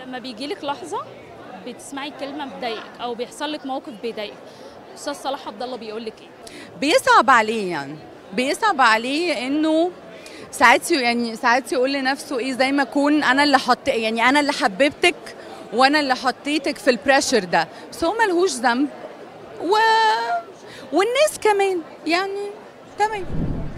لما بيجي لك لحظة بتسمعي كلمة بتضايقك او بيحصل لك موقف بيضايقك، استاذ صلاح عبد الله بيقول لك ايه؟ بيصعب عليه، يعني بيصعب عليه انه ساعات، يعني ساعات يقول لنفسه ايه، زي ما اكون انا اللي حط، يعني انا اللي حببتك وانا اللي حطيتك في ال pressure ده، بس هو ملهوش ذنب والناس كمان يعني تمام.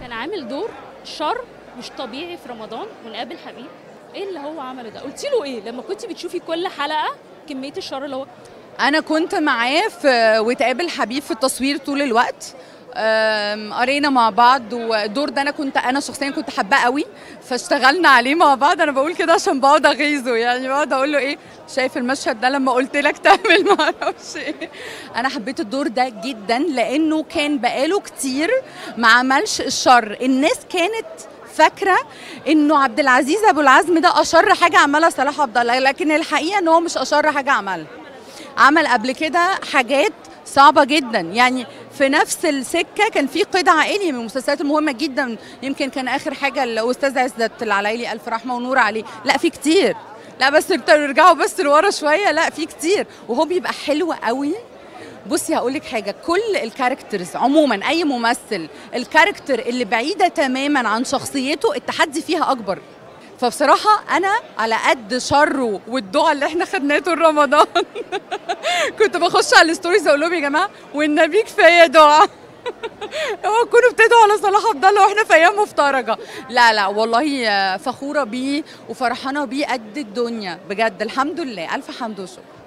كان عامل دور شر مش طبيعي في رمضان ونقابل حبيب، ايه اللي هو عمله ده؟ قلتي له ايه لما كنت بتشوفي كل حلقة كمية الشر اللي هو؟ انا كنت معاه في وتقابل حبيب في التصوير طول الوقت، قرينا مع بعض، والدور ده انا شخصيا كنت حباه قوي، فاشتغلنا عليه مع بعض. انا بقول كده عشان بقعد اغيظه، يعني بقعد اقول له ايه، شايف المشهد ده لما قلت لك تعمل ما اعرفش ايه. انا حبيت الدور ده جدا لانه كان بقاله كتير ما عملش الشر. الناس كانت فاكره انه عبد العزيز ابو العزم ده اشر حاجة عملها صلاح عبد الله، لكن الحقيقة ان هو مش اشر حاجة عملها. عمل قبل كده حاجات صعبة جدا، يعني في نفس السكة كان في قيد عائلي من المسلسلات المهمة جدا، يمكن كان اخر حاجة الاستاذ عزت العلايلي الف رحمه ونور عليه. لا في كتير، لا بس ارجعوا بس لورا شوية، لا في كتير، وهو بيبقى حلو قوي. بصي هقول لك حاجة، كل ال characters عموما اي ممثل ال character اللي بعيدة تماما عن شخصيته التحدي فيها اكبر. فبصراحة انا على قد شره والدعاء اللي احنا خدناه طول رمضان كنت بخش على ال stories اقول لهم يا جماعة والنبي كفاية دعاء اوعوا تكونوا بتدعوا على صلاح عبد الله واحنا في ايام مفترجه. لا لا والله فخورة بيه وفرحانه بيه قد الدنيا بجد، الحمد لله، الف حمد وشكر.